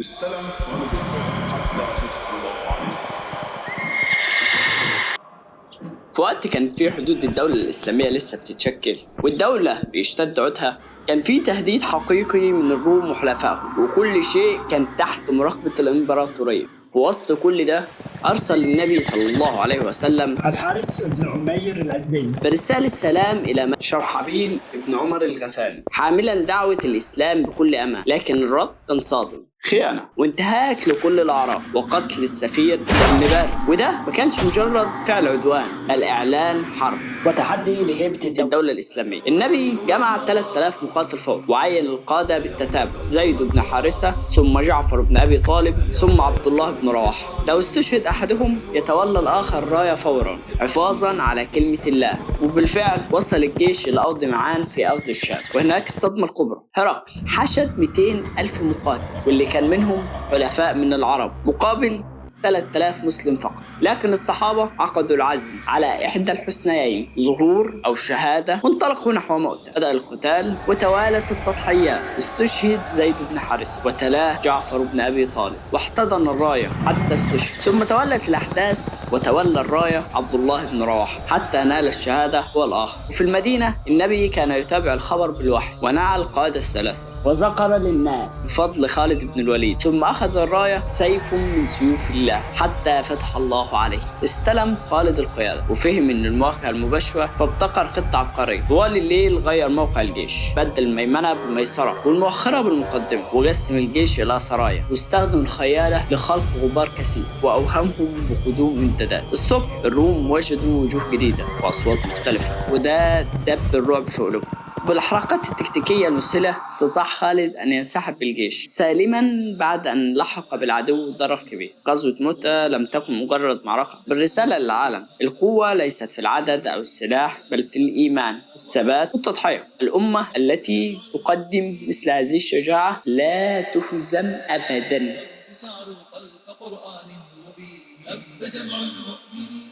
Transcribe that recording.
استلم خالد القيادة حتى فتح الله عليه. في وقت كانت فيه حدود الدولة الإسلامية لسه بتتشكل والدولة بيشتد عودها، كان في تهديد حقيقي من الروم وحلفائهم، وكل شيء كان تحت مراقبة الإمبراطورية. في وسط كل ده أرسل النبي صلى الله عليه وسلم الحارث بن عمير الأزدي برسالة سلام إلى شرحبيل بن عمر الغساني، حاملا دعوة الإسلام بكل أمان، لكن الرد كان صادم: خيانة وانتهاك لكل الأعراف وقتل السفير وابن بارد. وده ما كانش مجرد فعل عدوان، بل إعلان حرب وتحدي لهيبة الدولة الإسلامية. النبي جمع 3000 مقاتل فوق، وعين القادة بالتتابع: زيد بن حارثة، ثم جعفر بن أبي طالب، ثم عبد الله بن رواحة. لو استشهد أحدهم يتولى الآخر الراية فورا، حفاظا على كلمة الله. وبالفعل وصل الجيش إلى أرض معان في أرض الشام، وهناك الصدمة الكبرى. هرقل حشد 200 ألف مقاتل، واللي كان منهم حلفاء من العرب، مقابل 3000 مسلم فقط. لكن الصحابة عقدوا العزم على إحدى الحسنيين: ظهور أو شهادة، وانطلقوا نحو مؤتة. بدأ القتال وتوالت التضحيات. استشهد زيد بن حارثة، وتلاه جعفر بن أبي طالب، واحتضن الراية حتى استشهد. ثم تولت الأحداث وتولى الراية عبد الله بن رواحة حتى نال الشهادة هو الآخر. وفي المدينة النبي كان يتابع الخبر بالوحي، ونعى القادة الثلاثة وذكر للناس بفضل خالد بن الوليد. ثم أخذ الراية سيف من سيوف الله حتى فتح الله عليه. استلم خالد القيادة وفهم إن المواجهة المباشرة، فابتكر خطة عبقرية. طوال الليل غير موقع الجيش، بدل الميمنة بالميسرة والمؤخرة بالمقدمة، وقسم الجيش إلى سرايا، واستخدم الخيالة لخلق غبار كثيف وأوهمهم بقدوم امتداد. الصبح الروم وجدوا وجوه جديدة وأصوات مختلفة، وده دب الرعب في قلوبهم. بالحركات التكتيكية المسهلة استطاع خالد أن ينسحب بالجيش سالما بعد أن لحق بالعدو ضرر كبير. غزوة مؤتة لم تكن مجرد معركة، بل رسالة للعالم: القوة ليست في العدد أو السلاح، بل في الإيمان، الثبات والتضحية. الأمة التي تقدم مثل هذه الشجاعة لا تهزم أبدا. خلف قرآن مبين هب جمع المؤمنين